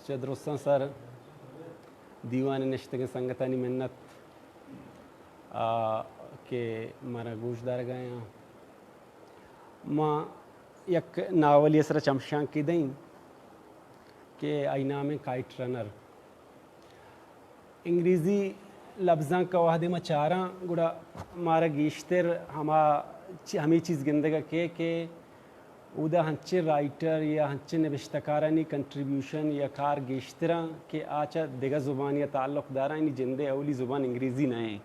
چہ درستاں سر دیوان ءَ نشتگیں سنگتانی منت، آ، کہ مارا گوش دارگ ءَ آں۔ ما یک ناولے ءِ سرا چمشانکے دئیں کہ آئی نام ایں کائٹ رنر۔ انگریزی لبزانک ءَ وہدے ما چاراں، گڑا مارا گیشتر ہما چی-، ہمے چیز گندگ ءَ کئے کہ اودا ہنچیں رائٹر یا ہنچیں نبشتہ کارانی کنٹریبیوشن یا کار گیشتراں کہ آ چہ دگہ زبانی ءَ تعلق داراں، یعنی جند ءِ اولی زبان انگریزی نہ ایں۔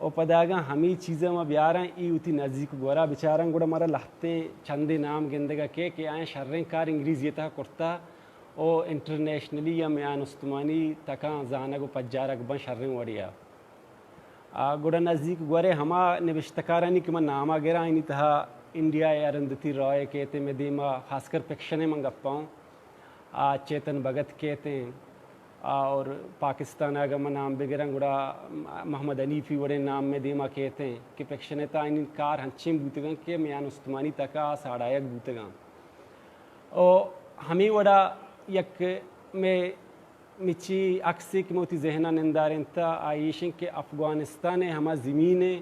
و پدا اگاں ہمے چیز ءَ ما بیاراں، اے وتی نزیک گورا بچاراں، گڑا مارا لہتیں چندے نام گندگ ءَ کئے کہ آیاں شریں کار انگریزی ءِ تہا کرتہ و انٹرنیشنلی یا میان استمانی تکاں زانگ و پجارگ باں شریں وڑے ءَ۔ آ، گڑا نزیک گورے ہما نبشتہ کارانی کہ من نام ءَ گراں، آیانی تہا انڈیا ءِ ارندھتی رائے کیت مئے دیما، خاص کر فکشن ءِ من گپ ءَ اوں۔ آ، چیتن بھگت کیت ایں، آ، اور پاکستان ءَ اگاں من نام بگراں، گڑا محمد حنیفی وڑیں نام مئے دیما کیت ایں کہ فکشن ءِ تہا آیانی کار ہنچیں بوتگاں کہ میان استمانی تک ءَ آ ساڑایگ بوتگاں۔ و ہمے وڑا یک مئے مچی عکسے کہ من وتی ذہن ءَ نندارینتہ، آ ایش انت کہ افغانستان ءِ ہما زمین ءَ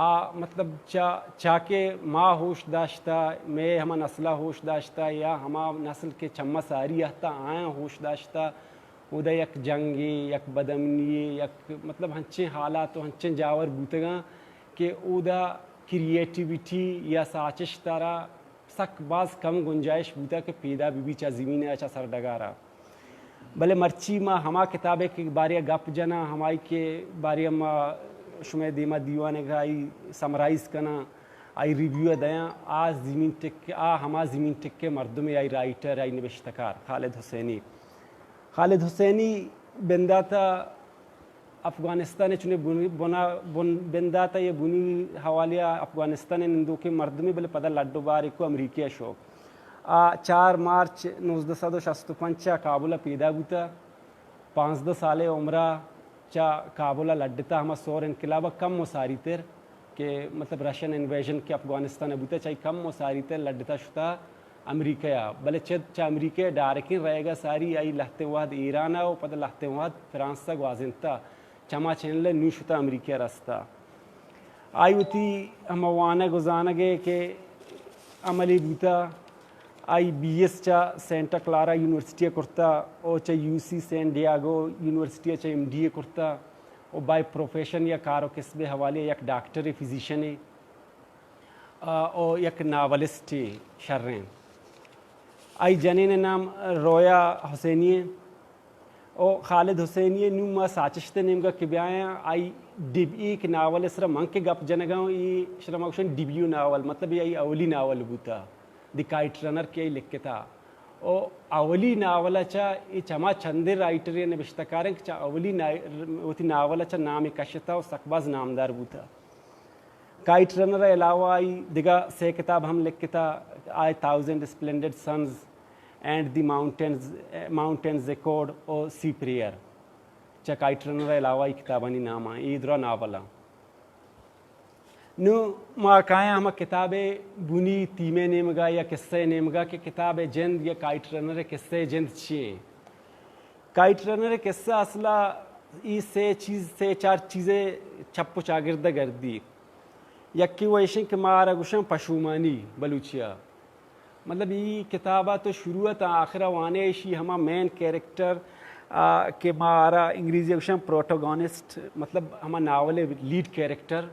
آ، مطلب، چا، چا کہ ما ہوش داشتہ، مئے ہما نسل ءَ ہوش داشتہ یا ہما نسل کہ چم ءَ ساری اہتہ، آیاں ہوش داشتہ، اودا یک جنگے، یک بدامنی یے، یک، مطلب، ہنچیں حالات و ہنچیں جاور بوتگاں کہ اودا کریٹیویٹی یا ساچشت ءَ را سک باز کم گنجائش بوتہ کہ پیدا بہ بی چہ زمین ءَ، چہ سرڈگار ءَ۔ بلے مرچی ما ہما کتابے کہ بارے ءَ گپ جناں، ہمائی کہ بارے ءَ ما شمئے دیما دیوان ءَ آئی سمرائز کناں، آئی ریویو ءَ دیاں، آ زمین ٹک، آ ہما زمین ٹک ءِ مردمے، آئی رائٹر، آئی نبشتہ کار خالد حسینی۔ خالد حسینی بندات ءَ افغانستان ءِ چونیں بنی-، بنا-، بن-، بندات ءَ یا بنی حوالے ءَ افغانستان ءِ نندوکیں مردمے، بلے پدا لڈ و بار ءَ کو امریکہ ءَ شوک۔ آ چار مارچ نوزدہ سد و شست و پنچ ءَ کابل ءَ پیدا بوتہ۔ پانزدہ سال ءِ عمر ءَ چہ کابل ءَ لڈتہ، ہما سور انقلاب ءَ کم و ساری تر کہ، مطلب، رشین انویژن کہ افغانستان ءَ بوتہ، چہ کم و ساری تر لڈتہ شتہ امریکہ ءَ۔ بلے چہ، چہ امریکہ ءَ ڈارکیں رئیگ ءَ ساری آئی لہتیں وہد ایران ءَ و پدا لہتیں وہد فرانس ءَ گوازینتہ۔ چما چینل ءَ نوں شتہ امریکہ ءَ رستہ۔ آئی وتی ہما وانگ و زانگ ءَ کہ عملی بوتہ، آئی بی ایس چہ سینٹا کلارا یونیورسٹی ءَ کرتہ و چہ یو سی سین ڈیاگو یونیورسٹی ءَ چہ ایم ڈی ءَ کرتہ و بائی پروفیشن یا کار و کسب ءِ حوالے ءَ یک ڈاکٹرے، فزیشنے، آ، و یک ناولسٹے شریں۔ آئی جنین ءِ نام رویا حسینی ایں۔ او خالد حسینی ءِ نوں ما ساچشت ءِ نیمگا کہ بیایاں، آئی ڈیب-، اے کہ ناول ءِ سرا من کہ گپ جنگا اوں، اے شرا ما گوشن ڈیبیو ناول، مطلب اے آئی اولی ناول بوتا، دی کائٹ رنر کہ آئی لکھتا۔ او اولی ناول ءَ چہ اے چما چندے رائٹر یا نبشتہ کار ایں کہ چہ اولی نا-، وتی ناول ءَ چہ نامے کشتا و سک باز نامدار بوتا۔ کائٹ رنر ءَ علاوہ آئی دگہ سے کتاب ہم لکھتا، a thousand splendid suns and the mountains, mountains echoed و سی پریئر۔ چہ کائٹ رنر ءَ علاوہ آئی کتابانی نام آں، اے درا ناول آں۔ نوں ما کایاں ہما کتاب ءِ بنی تیم ءِ نیمگا یا قصہ ءِ نیمگا کہ کتاب ءِ جند یا کائٹ رنر ءِ قصہ ءِ جند چی ایں۔ کائٹ رنر ءِ قصہ اصلا ای سے چیز، سے چار چیزے چپ و چاگرد ءَ گردی۔ یکے و ایشیں کہ ما آرا گوشاں پشومانی بلوچی ءَ۔ مطلب ای کتاب ءَ تو شروع ءَ تا آخر ءَ وانے، ایشی ہما مین کیریکٹر، آ، کہ ما آرا انگریزی ءَ گوشاں پروٹاگونسٹ، مطلب ہما ناول ءِ لیڈ کیریکٹر،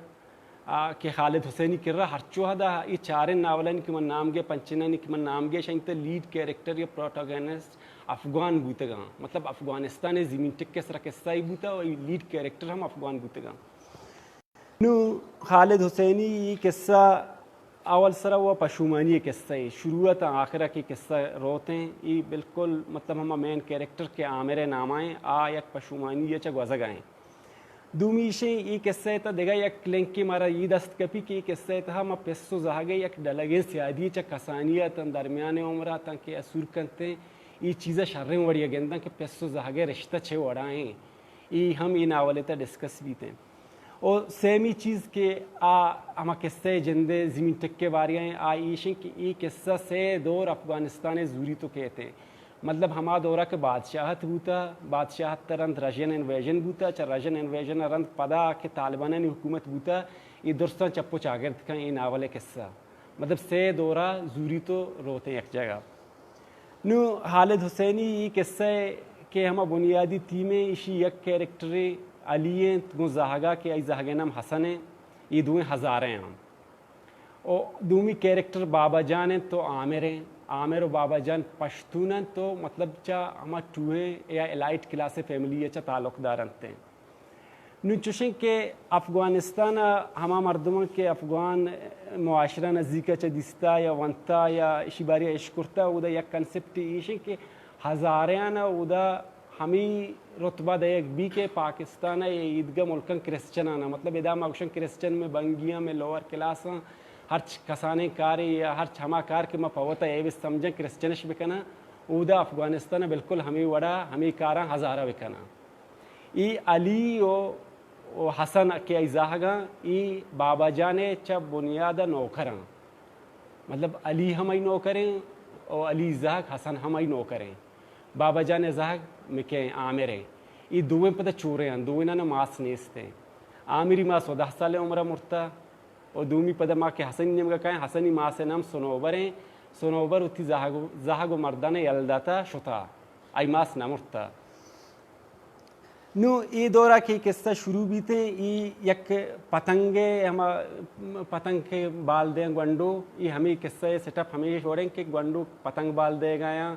آ، کہ خالد حسینی کرا ہرچو حد ءَ اے چاریں ناولانی کہ من نام گے، پنچینانی کہ من نام گے، شاید لیڈ کیریکٹر یا پروٹاگونسٹ افغان بوتگاں، مطلب افغانستان ءِ زمین ٹک ءِ سرا قصہ ای بوتا و اے لیڈ کیریکٹر ہم افغان بوتگاں۔ نوں خالد حسینی ای قصہ اول سرا و پشومانی ءِ قصہ ایں، شروع ءَ تا آخر ءَ کہ قصہ روت ایں، ای بالکل مطلب ہما مین کیریکٹر کہ عامر ءِ نام ءَ ایں، آ یک پشومانی ءَ چہ گوزگ ءَ ایں۔ دومی ایشیں، ای قصہ ءِ تہا دگہ یک لنکے مارا ای دست کپی کہ ای قصہ ءِ تہا ما پس و زہگ ءِ یک ڈلگیں سیادی چہ کسانی ءَ تاں درمیان ءِ عمر ءَ تاں کہ اسور کنت ایں، ای چیز ءَ شریں وڑی ءَ گنداں کہ پس و زہگ ءِ رشتہ چے وڑا ایں، ای ہم ای ناول ءِ تہا ڈسکس بیت ایں۔ و سیمی چیز کہ آ ہما قصہ ءِ جند ءِ زمین ٹک ءِ بارے ءَ ایں، آ ایش ایں کہ ای قصہ سے دور افغانستان ءَ زوریت و کیت ایں۔ مطلب ہما دورا کہ بادشاہت بوتا، بادشاہت ءَ رند رشین انویژن بوتا، چہ رشین انویژن ءَ رند پدا کہ طالبانانی حکومت بوتا، اے درستاں چپ و چاگرد کن اے ناول ءِ قصہ۔ مطلب سے دورا زوریت و روتیں یک جاگہ۔ نوں خالد حسینی ای قصہ ءِ کہ ہما بنیادی تھیم ءِ، ایشی یک کیریکٹرے علی انت گوں زہگا کہ آئی زہگ ءِ نام حسن انت، اے دوئیں ہزارہ آں۔ و دومی کیریکٹر بابا جان انت و عامر انت۔ عامر و بابا جان پشتون انت و مطلب چہ ہما ٹوہیں یا ایلائٹ کلاس فیملی ءَ چہ تعلق دار انت۔ نوں چوشیں کہ افغانستان ءَ ہما مردماں کہ افغان معاشرہ نزیک ءَ چہ دیستا یا ونتا یا اشی بارے ءَ اشکرتا، اودا یک کنسپٹ ایشیں کہ ہزاریان ءَ اودا ہمے رتبہ دئیگ بی کہ پاکستان ءَ یا ایدگہ ملکاں کرسچنان ءَ، مطلب ادا ما گوشن کرسچن مئے بنگیاں، مئے لوور کلاساں، ہرچ کسانیں کارے یا ہرچ ہما کار کہ ما پہ وتا ایوز سمجھاں کرسچنش بکناں، اودا افغانستان ءَ بالکل ہمے وڑا ہمے کاراں ہزارہ بکناں۔ ای علی و، و حسن کہ ای زہگاں، ای بابا جان ءِ چہ بنیاد ءَ نوکراں۔ مطلب علی ہم ای نوکریں و علی زہگ حسن ہم ای نوکریں۔ بابا جان ءِ زہگ مکے عامر ایں۔ ای دوئیں پدا چورے آں، دوئینان ماس نیستیں۔ عامری ماس و دہ سال عمر ءَ مرتا و دومی پدا ما کہ حسنی نیمگا کائیں، حسنی ماس ءِ نام سنوبر ایں۔ سنوبر وتی زہگ، زہگ و مردان ءَ یل داتا شتا۔ آئی ماس نہ مرتا۔ نوں اے دورا کہ قصہ شروع بیتیں، ای یک پتنگ ءِ، ہما پتنگ کہ بال دیاں گونڈو، ای ہمے قصہ ءِ سیٹ اپ ہمے وڑیں کہ گونڈو پتنگ بال دیگایاں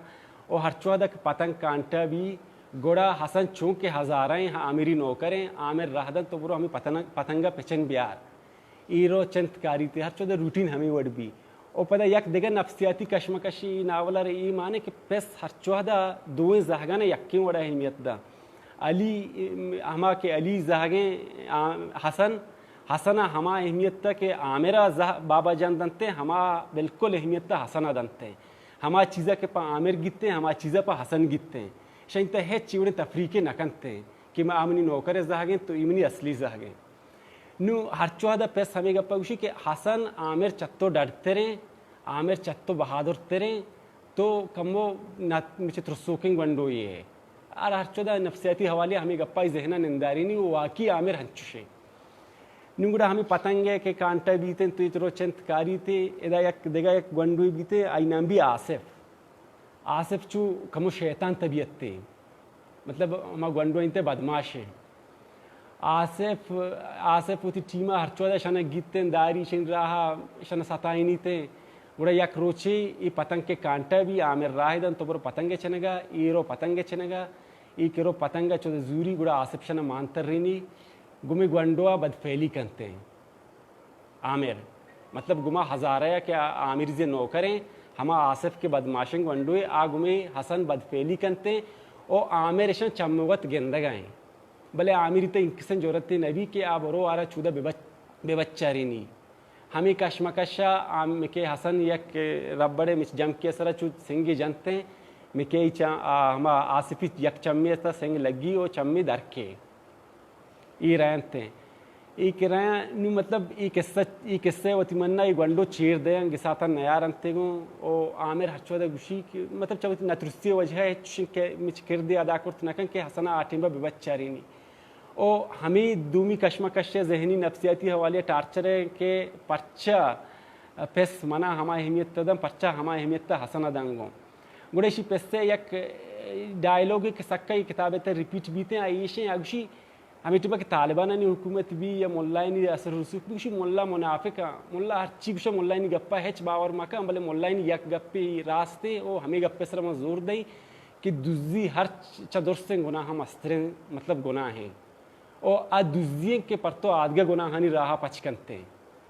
و ہرچ وہدا کہ پتنگ کانٹا بی، گڑا حسن چونکہ ہزارہ ایں، عامری نوکریں، عامر راہ دنت تو برو ہمے پتنگ، پتنگا پچن بیار۔ ایرو چنت کاریتے، ہرچ وہدا روٹین ہمے وڑ بی۔ و پدا یک دگہ نفسیاتی کشمکشی ناول ءَ اے مانے کہ پس ہرچ وہدا دوئیں زہگان ءَ یکیں وڑا اہمیت دا۔ علی، ہما کہ علی زہگیں، آ، حسن، حسن ءَ ہما اہمیت دا کہ عامر ءَ زہ-، بابا جان دنتے، ہما بالکل اہمیت دا حسن ءَ دنتے۔ ہما چیزا کہ پہ عامر گیتے، ہما چیزا پہ حسن گیتے۔ شاید تہ ہچ وڑیں تفریقے نہ کنتے کہ ما آ منی نوکر زہگیں تو ای منی اصلی زہگیں۔ نوں ہرچ وہدا پس ہمے گپا گوشی کہ حسن عامر چہ تو ڈڈتریں، عامر چہ تو بہادرتریں، تو کمو نت-، مچے ترسوکیں گونڈوے ئے۔ ہر ہرچ وہدا نفسیاتی حوالے ہمے گپا ای ذہنا نندارینی و واقعی عامر ہنچوشیں۔ نوں گڑا ہمے پتنگ ءِ کہ کانٹا بیتیں تو ای ترو چنت کاریتے، ادا یک دگہ یک گونڈوے بیتیں، آئی نام بی آصف۔ آصف چو کمو شیطان طبیعتے، مطلب ہما گونڈو انت بدماش ایں۔ آصف، آصف وتی ٹیما ہرچ وہدا شنا گیتیں داری شن راہا شنا ستائینیتیں۔ گڑا یک روچے ای پتنگ کہ کانٹا بی عامر راہ دنت تو برو پتنگ چنگا، ای رو پتنگ چنگا، ای کہ رو پتنگ چو زوری گڑا آصف شنا مان ترینی، گمی گونڈو ءَ بدفعلی کنتیں۔ عامر، مطلب گما ہزارہ ءَ کہ آ-، عامری زی نوکر ایں، ہما آصف کہ بدماشیں گونڈوے، آ گمی حسن بدفعلی کنتیں و عامر اشاں چم وت گندگا ایں۔ بلے عامری تہ انکسیں جرتے نہ بی کہ آ برو آرا چودا بہ بچ-، بہ بچارینی۔ ہمے کشمکش ءَ آ مکے حسن یک ربڑے مچ جمکے سرا چو سنگے جنتیں، مکے چا-، آ ہما آصفی یک چمے استا سنگ لگی و چمے درکے۔ ای رینتیں۔ ای کہ رین، نوں مطلب ای قصہ، ای قصہ وتی منا ای گونڈو چیر دیاں، گساتاں نیارنتے گوں، او عامر ہرچ وہدا گوشی کہ مطلب چہ وتی نترسی وجہ ءَ ہچ کہ مچ کردے ادا کرت نہ کن کہ حسن ءَ آ ٹیمبا بہ بچارینی۔ او ہمے دومی کشمکش ءِ ذہنی نفسیاتی حوالے ءَ ٹارچر ءِ کہ پرچا پس منا ہما اہمیت ءَ دن، پرچا ہما اہمیت ءَ حسن ءَ دن گوں۔ گڑا ایشی پسہ یک ڈائیلاگے کہ سکا اے کتاب ءِ تہ ریپیٹ بیتیں، آ ایشیں، آ گوشی، ہمے ٹیما کہ طالبانانی حکومت بی یا ملایانی اثر و رسوخ بی، گوشی ملا منافق آں، ملا ہرچی گوشا ملایانی گپا ہچ باور مکن، بلے ملایانی یک گپے راستے او ہمے گپے سرا من زور دئیں کہ دزی ہرچ چہ درستیں گناہ مستریں مطلب گناہ ایں۔ او آ دزی ایں کہ پر تو آدگہ گناہانی راہا پچ کنتیں۔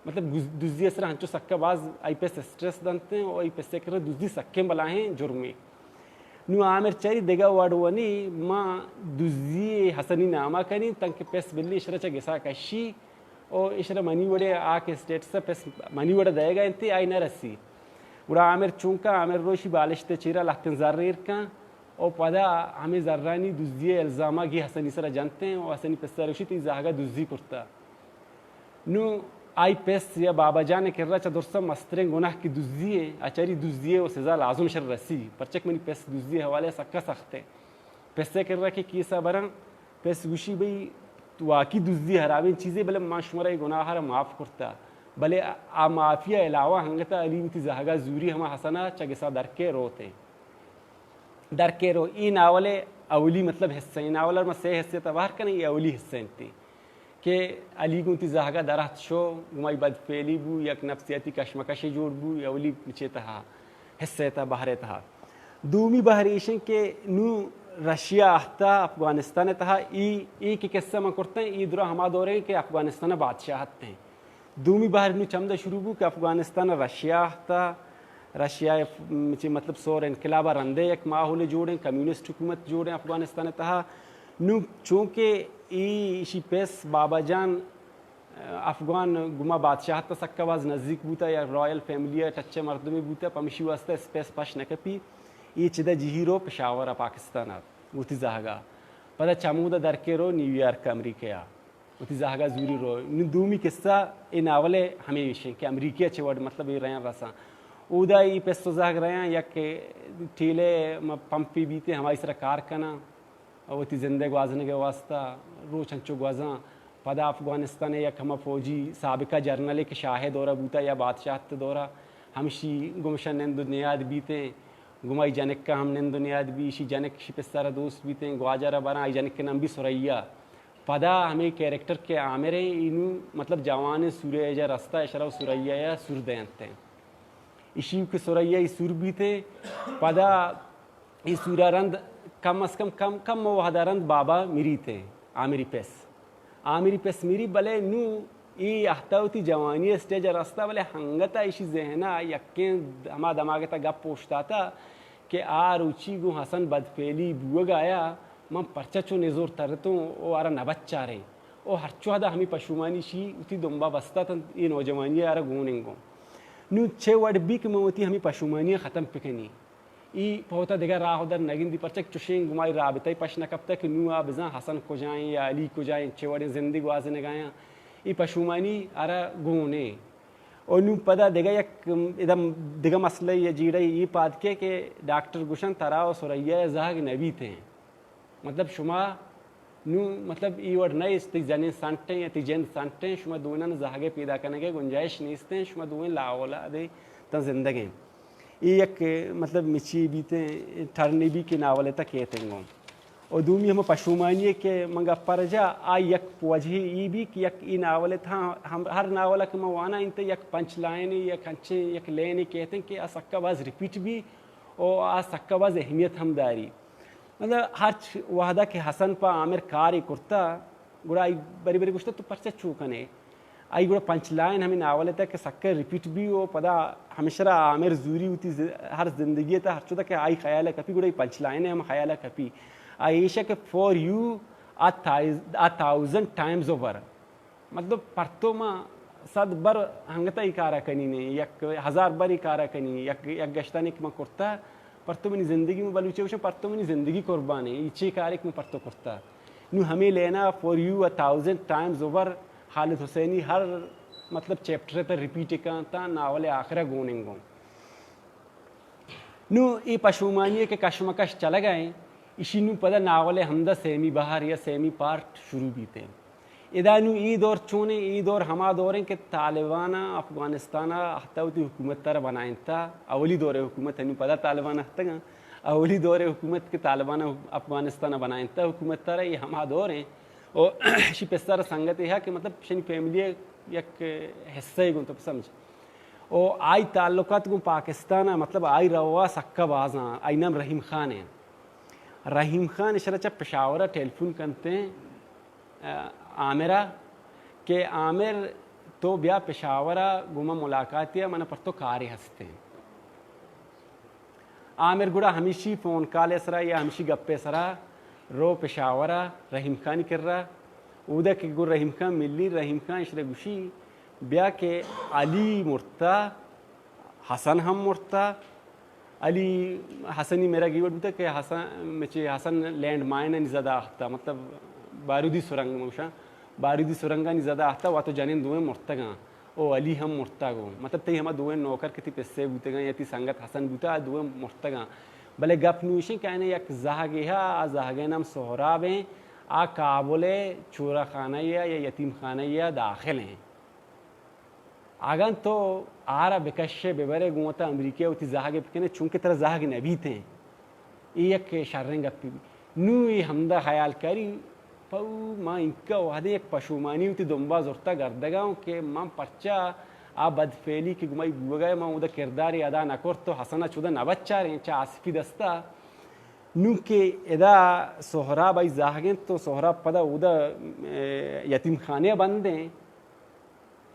مطلب گز-، دزی ءِ سرا ہنچو سکا باز آئی پس اسٹریس دنتیں و آئی پس ءِ کرا دزی سکیں بلاہیں جرمے۔ نوں عامر چاری دگہ وڑ ونی ما دزی ءِ حسنی ناما کنیں تنکہ پس بلی اشرا چہ گسا کشی و اشرا منی وڑے آ کہ اسٹیٹس ءَ پس منی وڑا دئیگا انت آئی نہ رسی۔ گڑا عامر چونکا عامر روشی بالشت ءِ چیرا لہتیں زر ایر کن و پدا ہمے زرانی دزی ءِ الزاما گی حسنی سرا جنتیں و حسنی پس ءَ روشی تئی زہگا دزی کرتا۔ نوں آئی پس یا بابا جان ءِ کرا چہ درساں مستریں گناہ کہ دزی ایں، اچاری دزی ءِ و سزا لازم شر رسی، پرچہ کہ منی پس دزی ءِ حوالہ ءَ سکا سخت ایں۔ پس ءِ کرا کہ کیس ءَ براں، پس گوشی بھئی تو واقعی دزی حرابیں چیزے، بلے من شمارا اے گناہ ءَ را معاف کرتا، بلے آ معافی ءَ علاوہ انگتا علی وتی زہگا زوری ہما حسن ءَ چہ گسا درکے روت ایں۔ درکے رو، اے ناول ءِ اولی مطلب حصہ، اے ناول ءَ ما سے حصے ءَ توار کنیں، اے اولی حصہ انت کہ علی گوں وتی زہگا درات شو، گمائی بدفعلی بو، یک نفسیاتی کشمکشے جوڑ بو، اے اولی چے تہا حصہ ءِ تہا، بہر ءِ تہا۔ دومی بہر ایش انت کہ نوں رشیا اہتا افغانستان ءِ تہا، اے، اے کہ قصہ من کرتیں، اے درا ہما دور ایں کہ افغانستان ءِ بادشاہت ایں۔ دومی بہر نوں چمدا شروع بو کہ افغانستان ءَ رشیا اہتا، رشیا ءِ ف-، چہ مطلب سور انقلاب ءَ رندے یک ماحولے جوڑیں، کمیونسٹ حکومت جوڑیں افغانستان ءِ تہا۔ نوں چونکہ اے ایشی پس بابا جان، ا، افغان گما بادشاہت ءَ سکا باز نزیک بوتا یا رائل فیملی ءِ ٹچ ءِ مردمے بوتا، پمشی واسطہ اسپیس پش نہ کپی، اے چدا جہی رو پشاور ءَ پاکستان ءَ وتی زہگا۔ پدا چمودا درکے رو نیویارک امریکہ ءَ۔ وتی زہگا زوری رو۔ نوں دومی قصہ اے ناول ءِ ہمے ایش انت کہ امریکہ ءَ چے وڑ مطلب اے رہاں رساں۔ اودا اے پس و زہگ رہاں یک ٹیلے م-، پمپے بیت، ہمائی سرا کار کناں۔ وتی زندے گوازنگ ءِ واسطہ روچ انچو گوزاں۔ پدا افغانستان ءِ یک ہما فوجی سابقہ جرنلے کہ شاہ ءِ دورا بوتا یا بادشاہت ءِ دورا، ہمشی گمشا نند و نیاد بیت ایں۔ گمائی جنکا ہم نند و نیاد بی، ایشی جنک ایشی پسا را دوست بیت ایں، گواجہ را براں، آئی جنک ءِ نام بی ثریا۔ پدا ہمے کریکٹر کہ عامر ایں، اے نوں مطلب جوانیں سورے ءَ جا رستہ، اشرا و ثریا ءَ سور دینت ایں۔ ایشی کہ ثریا ءَ سور بیت ایں، پدا اے سورا رند کم از کم، کم، کم وہدا رند بابا مریت ایں، عامری پس۔ عامری پس مری، بلے نوں اے اہتا وتی جوانی ءِ اسٹیج ءَ رستا، بلے ہنگتا ایشی ذہن ءَ یکیں ہما دماغ ءِ تہا گپ اوشتاتا کہ آ روچی گوں حسن بدفعلی بوگ ءَ آیا، من پرچا چو نزور ترتوں او آرا نہ بچاریں۔ او ہرچ وہدا ہمے پشومانی شی وتی دمبا بستہ تنت، اے نوجوانی آرا گون انگوں۔ نوں چے وڑ بی کہ من وتی ہمے پشومانی ختم بکنی۔ ای پہ وتا دگہ راہ و در نگندی، پرچا کہ چشیں گمائی رابطہ پش نکپتہ کہ نوں آ بزاں حسن کجائیں یا علی کجائیں، چے وڑیں زندگی گوازینگایاں۔ ای پشومانی آرا گون ایں۔ و نوں پدا دگہ یک، ادا دگہ مسئلہ یا جیڑہ ای پاد کے کہ ڈاکٹر گوشن ترا و ثریا زہگ نبیت ایں۔ مطلب شما نوں مطلب ای وڑ نہ است، تئی جنین سنٹیں یا تئی جند سنٹیں، شما دوئینان زہگے پیدا کنگے گنجائش نیستیں، شما دوئیں لا اولادے تاں زندگیں۔ ای یک مطلب مچی بیتیں ٹرنے بی کہ ناول تا کیتنگوں۔ و دومی ہم پشومانی کہ من گپا رجا آ یک وجہ ای بی کہ یک ای ناول تھا ہم ہر ناول کہ من وانا انت یک پنچ لائن یک انچیں یک لین کیتن کہ آ سکا باز ریپیٹ بی و آ سکا باز اہمیت ہم داری۔ مطلب ہرچ وہدا کہ حسن پہ عامر کارے کرتا، گڑا آئی بری بری گوشتا تو پرچہ چو کنے؟ آئی گڑا پنچ لائن ہمیں ناول تک کہ سکے ریپیٹ بی و پدا ہمیشرا عامر زوری ہوتی ز-، ہر زندگی تا ہر چودا کہ آئی خیال کپی گڑا ای پنچ لائن ہم خیال کپی۔ آ ایشا کہ for you a thou-, a thousand times over۔ مطلب پرتو ما صد بر ہنگتا ای کارا کنی نے، یک ہزار بر ای کارا کنی، یک، یک گشتانی کہ ما کرتا، پرتو منی زندگی، ما بلوچی گوشن پرتو منی زندگی قربان ہے، ای چی کارے کہ ما پرتو کرتا۔ نو ہمیں لینا for you a thousand times over خالد حسینی ہر مطلب چیپٹر تا ریپیٹ کانتا ناول آخرا گوننگوں۔ نوں اے پشومانی ء کہ کشمکش چلگ ء انت، ایشی نوں پدا ناول ء ہمدا سیمی بہر یا سیمی پارٹ شروع بیت انت۔ ادا نوں اے دور چون انت؟ اے دور ہما دور انت کہ طالبان ء افغانستان ء اہتا وتی حکومت ء را بنائینتا۔ اولی دور ء حکومت، انوں پدا طالبان اہتگ انت۔ اولی دور ء حکومت کہ طالبان ء افغانستان ء بنائینتا حکومت ء را، اے ہما دور انت۔ او ایشی پسر سنگتے ہا کہ مطلب شنی فیملی ء یک حصہ ء گوں تو سمجھ۔ او آئی تعلقات گوں پاکستان ء، مطلب آئی روا سکا بازاں۔ آئی نام رحیم خان انت۔ رحیم خان اشرا چہ پشاور ء ٹیلیفون کنت انت، ا، عامر ء کہ عامر تو بیا پشاور ء گوں من ملاقاتے ء، من پر تو کارے ہست انت۔ عامر گڑا ہمیشی فون کال ء سرا یا ہمیشی گپ ء سرا رو پشاور ء رحیم خانی کرا۔ اودا کہ گوں رحیم خان ملی، رحیم خان اشرا گوشی بیا کہ علی مرتا، حسن ہم مرتا۔ علی حسنی مرگ ای وڑ بوتا کہ حسن، مچے حسن لینڈ مائن انی زدا آختا، مطلب بارودی سرنگ، مگوشاں بارودی سرنگانی زدا آختا، واتو جنین دوئیں مرتگاں۔ او علی ہم مرتگ اوں۔ مطلب تئی ہما دوئیں نوکر کہ تئی پسے بوتگاں یا تئی سنگت حسن بوتا، آ دوئیں مرتگاں۔ بلے گپ نو ایشیں کہ آیاں یک زہگے ہا، آ زہگے نام سہراب ایں، آ کابل ءِ چورہ خانہ یا، یا یتیم خانہ یا داخل ایں۔ اگاں تو آرا بکشے ببرے گوں وتا امریکہ وتی زہگے بکنے، چونکہ ترا زہگ نبیتیں۔ اے یک شریں گپے بی۔ نوں اے ہمدا خیال کاری، پہ ما اینکا وہدے یک پشومانی وتی دمبا زرتا گردگا اوں کہ من پرچا آ بدفعلی کہ گمائی بوگا اے، من اودا کردارے ادا نکرت و حسنا چودا نبچاریں چہ آصفی دستا۔ نوں کہ ادا سہراب آئی زہگ انت تو سہراب پدا اودا، اے، یتیم خانے بندیں۔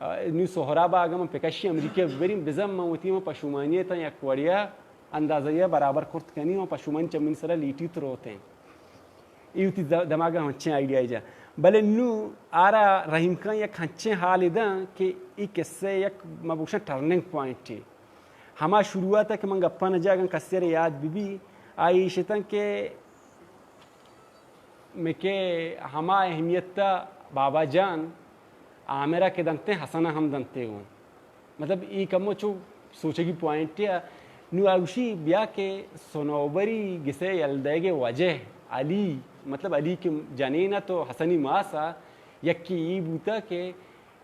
آ، نوں سہراب ءَ اگاں من پکشی امریکہ ببریں، بزاں من وتی ہما پشومانی ءَ تاں یک وڑے ءَ اندازہ ءَ برابر کرت کنی، ہما پشومانی چہ منی سرا لیٹیت روت ایں۔ اے وتی د-، دماغ ءَ ہنچیں آئیڈیا جا۔ بلے نوں آرا رحیم خان یک ہنچیں حالے داں کہ اے قصہ ءِ یک، ما بگوشاں، ٹرننگ پوائنٹے۔ ہما شروعات ءَ کہ من گپاں جا، اگاں کسے ءَ را یاد بہ بی، آ ایش اتاں کہ مکے ہما اہمیت ءَ بابا جان عامر ءَ کہ دنت ایں، حسن ءَ ہم دنت ایں گوں۔ مطلب، اے کمو چو سوچگی پوائنٹے ءَ۔ نوں آ گوشی، بیا کہ سنوبری گسے یل دئیگ ءِ وجہ علی، مطلب، علی کہ جنین ات و حسنی ماس ءَ، یکے اے بوتا کہ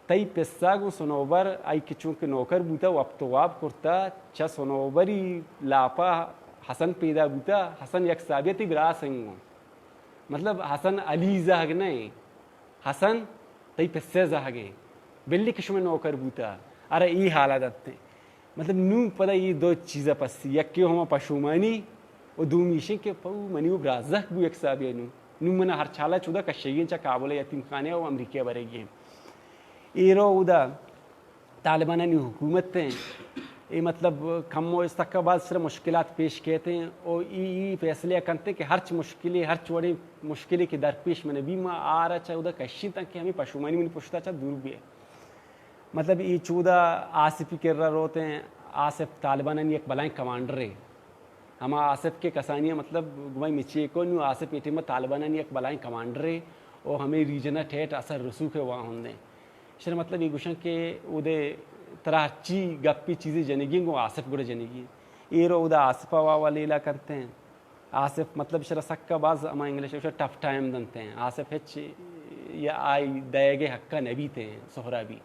تئی پسا گوں سنوبر، آئی کہ چونکہ نوکر بوتا، وپت و واب کرتا، چہ سنوبری لاپا حسن پیدا بوتا، حسن یک حسابے ءَ تئی براس انت گوں۔ مطلب، حسن علی زہگ نہ ایں، حسن تئی پسے زہگ ایں، بلے کہ شمئے نوکر بوتا، ارا اے حالا دنت ایں۔ مطلب، نوں پدا اے دو چیزا پسی، یکے ہما پشومانی و دومی ایشیں کہ پہ منی و برازہک بو یک حسابے نوں۔ نوں منا ہر چالا چودا کشگی ایں چہ کابل ءِ یتیم خانے و امریکہ برگی ایں۔ ایرو اودا طالبانانی حکومت ایں، اے مطلب کم و استکا باز سر مشکلات پیش کیت ایں و ای، ای فیصلے کنت ایں کہ ہرچ مشکلے، ہرچ وڑیں مشکلے کہ درپیش من بی، ما آرا چہ اودا کشی تاں کہ ہمیں پشومانی منی پشتا چہ دور بی۔ مطلب، اے چودا آصفی کرا روت ایں، آصف طالبانانی یک بلائیں کمانڈرے۔ ہما آصف کہ کسانی ءَ، مطلب، گمائی مچی کو، نوں آصف اے ٹیم ءَ طالبانانی یک بلائیں کمانڈرے و ہمیں ریجن ءَ ٹیٹ اثر رسوخ ءِ واہندیں۔ شر مطلب اے گوشن کہ اودے ترا ہرچی گپی چیزی جنگی گوں آصف گڑا جنگی۔ ایرو اودا آصف ءَ واہ واہ لیلا کنت ایں۔ آصف، مطلب، شرا سکا باز ہما انگلش ءَ ٹف ٹائم دنت ایں۔ آصف ہچ یا آئی دئیگ ءِ حقا نبیت ایں سہرابی۔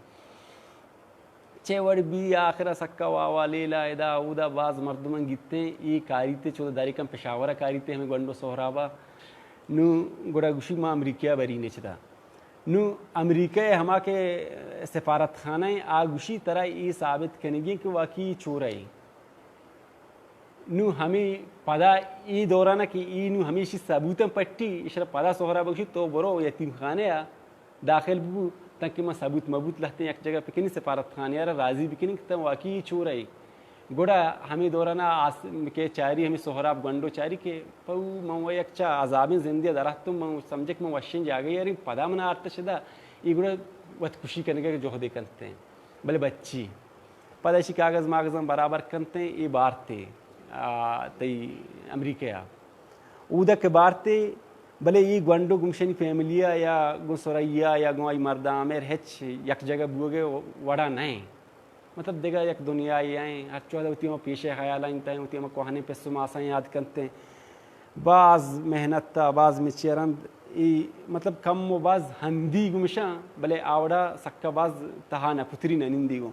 چے وڑ بی آخرا سکا واہ واہ لیلا ادا اودا باز مردماں گیت ایں۔ اے کاریت ایں چودا دریکاں پشاورا کاریت ایں ہمیں گونڈو سہرابا۔ نوں گڑا گوشی ما امریکہ ءَ برین ایں چدا۔ نوں امریکہ ءِ ہما کہ سفارت خانہ ایں، آ گوشی ترا اے ثابت کنگی ایں کہ واقعی اے چورہ ایں۔ نوں ہمے پدا اے دوران ءَ کہ اے نوں ہمیشی ثبوتاں پٹی، ایشرا پدا سہراب گوشی تو برو یتیم خانے ءَ داخل ببو، تانکہ ما ثبوت مبوت لہتیں یک جگہ بکنی، سفارت خانے ءَ را راضی بکنی کہ تاں واقعی اے چورہ ایں۔ گڑا ہمے دوران ءَ آس-، کہ چاری ہمے سہراب گونڈو چاری کہ پہ من و یک چا عذابیں زندے ءَ دراتکوں، من سمجھے کہ من وشیں جاگہے ءَ ریں، پدا من آرت شدا، اے گڑا وت کشی کنگ ءِ جہدے کنت ایں، بلے بچی۔ پدا ایشی کاغذ ماغذاں برابر کنت ایں، اے بارت ایں، آ، تئی امریکہ ءَ۔ اودا کہ بارت ایں، بلے اے گونڈو گوں شنی فیملی ءَ یا گوں ثریا یا گوں آئی مرد عامر ہچ یک جگہ بوگ ءِ وڑا نہ ایں۔ مطلب دگہ یک دنیایے ایں، ہرچ وہد وتی ہما پیش ءِ خیال انت، وتی ہما کوہنیں پس و ماساں یاد کنت ایں۔ باز محنت ءَ، باز مچی ءَ رند، اے مطلب کم و باز ہندی گمشاں، بلے آوڑا سکا باز تہا نہ پتری نہ نندی گوں۔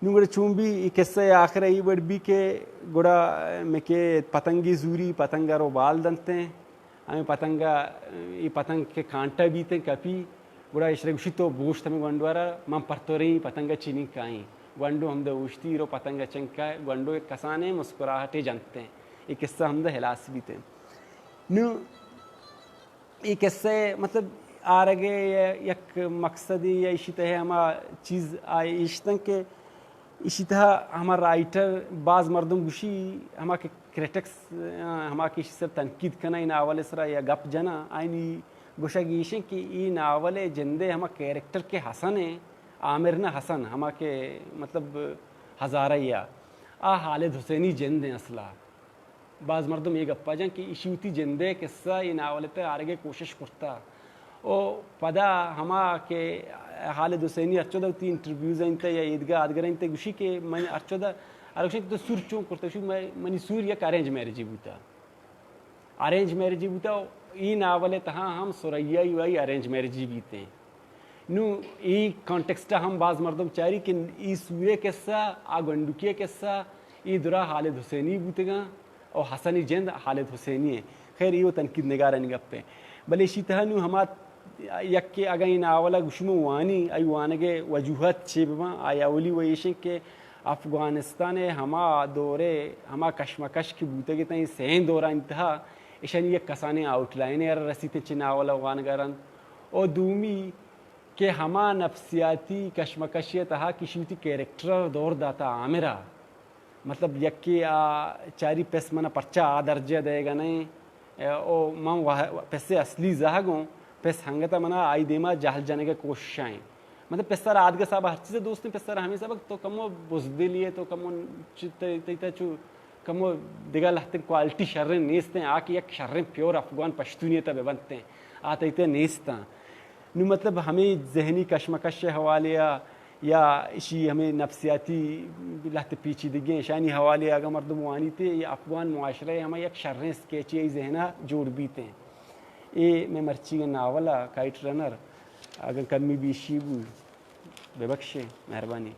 نوں گڑا چون بی اے قصہ ءِ آخر ءَ اے وڑ بی کہ گڑا مکے پتنگے زوری، پتنگ ءَ رو بال دنت ایں۔ ہمے پتنگ ءَ، اے پتنگ کہ کانٹا بیت ایں کپی، گڑا ایشرا گوشی تو بوشت ہمے گونڈو ءَ را، من پر تو رئیں پتنگ ءَ چنی کائیں۔ گونڈو ہمدا اوشتی رو پتنگ ءَ چنکا، گونڈو یک کسانیں مسکراہٹے جنت ایں۔ اے قصہ ہمدا ہلاس بیت ایں۔ نوں اے قصہ ءِ مطلب آرگ ءِ یک مقصدے یا ایشی تہ ءَ ہما چیز آ ایشتن کہ ایشی تہ ءَ ہما رائٹر، باز مردم گوشی ہما کہ کریٹکس، آ، ہما کہ ایشی سر تنقید کناں، اے ناول ءِ سرا یا گپ جناں، آئینی گوشگ ایش انت کہ اے ناول ءِ جند ءِ ہما کریکٹر کہ حسن ایں، عامر نہ حسن، ہما کہ مطلب ہزارہ یا آ خالد حسینی جند ایں اصلا۔ باز مردم اے گپا جن کہ ایشی وتی جندے قصہ اے ناول ءِ تہ آرگ ءِ کوشش کرتا۔ او پدا ہما کہ خالد حسینی ہرچودا وتی انٹرویوز انت یا ایدگہ آدگر انت، گوشی کہ من ہرچودا، ہر گوشی کہ تو سور چون کرتا؟ گوشی، من، منی سور یک ارینج میرجی بوتا۔ ارینج میرجی بوتا، ای ناول تہا ہم ثریا و آئی ارینج میرجی بیتے۔ نو ای کانٹیکسٹ ہم باز مردم چاری کہ ای سورے قصہ، آ گنڈکی قصہ، ای درا خالد حسینی بوتگاں۔ او حسنی جند خالد حسینی ایں۔ خیر، ایو تنقید نگارانی گپ ایں۔ بلے اشی تہا نوں ہما یک کہ اگاں اے ناول ءَ گوں شما وانی، آئی وانگ ءِ وجوہات چے بہ باں؟ آئی اولی وجہ ایش ایں کہ افغانستان ءِ ہما دور ءِ ہما کشمکش کہ بوتگ اتاں، اے سئیں دورانی تہا ایشانی یک کسانیں آؤٹ لائنے ءَ را رسیت چہ ناول ءِ وانگ ءَ رند۔ او دومی کہ ہما نفسیاتی کشمکشی ءِ تہا کہ ایشی وتی کیریکٹر ءَ دور داتا عامر ءَ، مطلب، یکے آ چاری پس منا پرچا آ درجہ دئیگا نہ ایں، او من وہ-، پس ءِ اصلی زہگ اوں، پس ہنگتا منا آئی دیما جہل جنگ ءِ کوشش ءَ ایں۔ مطلب، پس ءَ را آدگہ صاحب ہر چیز دوست ایں، پس ءَ را ہمے سبب تو کمو بزدلی ئے، تو کمو چ-، تئی، تئی تہا چو کمو دگہ لہتیں کوالٹی شریں نیست ایں، آ کہ یک شریں پیور افغان پشتونیت ءَ بہ بنت ایں، آ تئی تہا نیست ایں۔ نوں مطلب ہمے ذہنی کشمکش ءِ حوالے ءَ یا ایشی ہمے نفسیاتی لہتے پیچیدگی ایں، ایشانی حوالے ءَ اگاں مردم وانیت، اے افغان معاشرہ ءِ ہما یک شریں اسکیچے آئی ذہن ءَ جوڑ بیت ایں۔ اے مئے مرچیگیں ناول ءِ کائٹ رنر، اگاں کمی بیشی بو، ببخشے، مہربانی۔